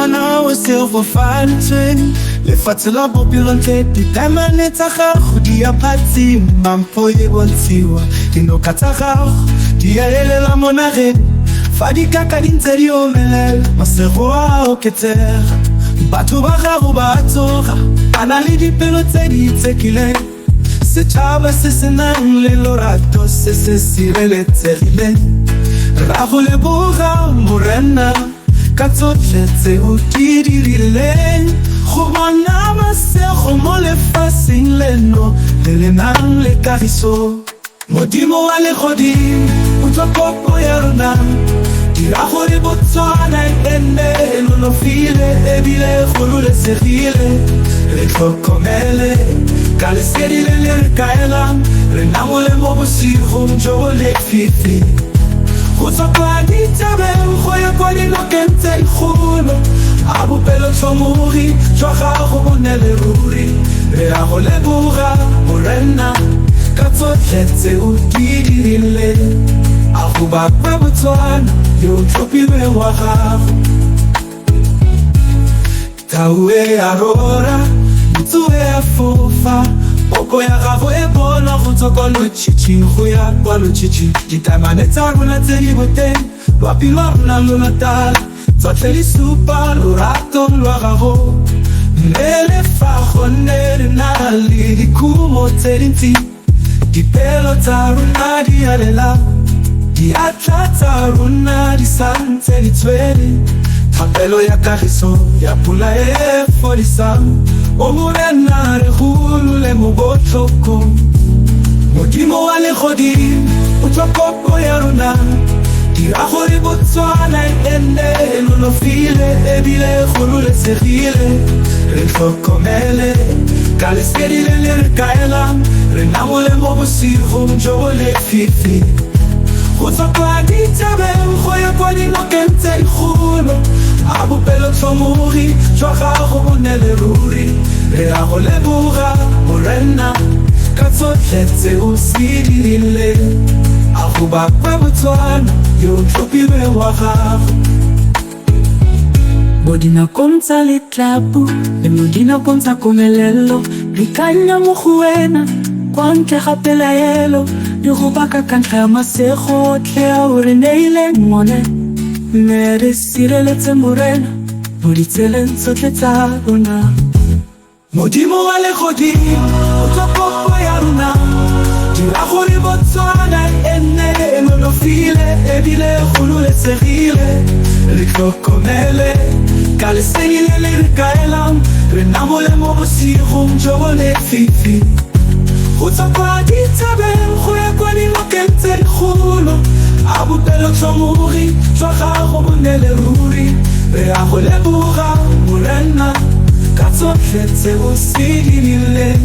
Botswana o segofaditsweng, lefatshe la bopelontle, ditaemane tsa gago di a phatsima, mpho e bontshiwa, dinoka tsa gago di a elela mo nageng, fa dikaka di ntse di omelela, masego a oketsega, batho ba gago ba tsoga, ba na le dipelo tse di itshekileng, setšhaba se se nang le lorato se se sireletsegileng. Ra go leboga Morena ka tsotlhe tse o di dirileng, go bona masego mo lefatsheng leno le le nang le kagiso. Modimo wa legodimo, utlwa kopo ya rona, dira gore Botswana e nne e nonofile ebile e gololesegile. Re tlhokomele ka lesedi le le re kaelang, re namole mo bosigong jo bo lefifi. Go tswa kwa dithabeng go ya kwa dinokeng tse dikgolo, a bopelotlhomogi jwa gago bo nele ruri. Re a go leboga Morena ka tsotlhe tse o di dirileng, a go bakwe Botswana yo o tlhophilweng wa gago. Tau e a rora, ntsu e a fofa, poko ya gago e bonwa go tswa kwa lotshitshing go ya kwa lotshitshing. Ditaemane tsa rona tse di boteng, loapi lwa rona lo lotala, tsotlhe di supa lorato lwa gago. Mme le fa gonne re na le dikhumo tse dintsi, dipelo tsa rona di a lela, diatla tsa rona di santse di tshwere thapelo ya kagiso ya pula e fodisang. O Morena, re golole mo botlhokong. Modimo wa legodimo, utlwa kopo ya rona, dira gore Botswana e nne e nonofile ebile e gololesegile. Re tlhokomele ka lesedi le le re kaelang, re namole mo bosigong jo bo lefifi. Go tswa kwa dithabeng go ya kwa dinokeng tse dikgolo, a bopelotlhomogi jwa gago bo nele ruri. Re a go leboga Morena ka tsotlhe tse o se dirileng, a go bakwe Botswana yo o tlhophilweng wa gago. Mo dinakong tsa letlapu le mo dinakong tsa komelelo, re ikanya mo go wena kwa ntle ga pelaelo, le go baka ka ntlha ya masego otlhe a o re neileng one. Mme re sireletse Morena mo ditseleng tsotlhe tsa rona. Modimo wa legodimo, utlwa kopo ya rona, dira gore Botswana e nne e nonofile ebile e gololesegile. Re tlhokomele ka lesedi le le re kaelang, re namole mo bosigong jo bo lefifi. Go tswa kwa dithabeng go ya kwa dinokeng tse dikgolo, a bopelotlhomogi jwa gago bo nele ruri. Re a go leboga Morena ka tsotlhe tse o se dirileng,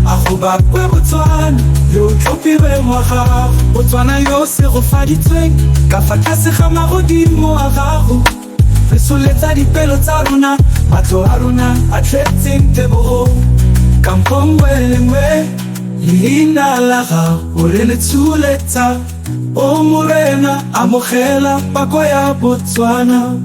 a go bakwe Botswana yo o tlhophilweng wa gago. Botswana yo o segofaditsweng ka fa tlase ga magodimo a gago, re tsholetsa dipelo tsa rona, matlho a rona a tletseng tebogo. Ka mpho nngwe le nngwe leina la gago re le tsholetsa, o Morena amogela pako ya Botswana.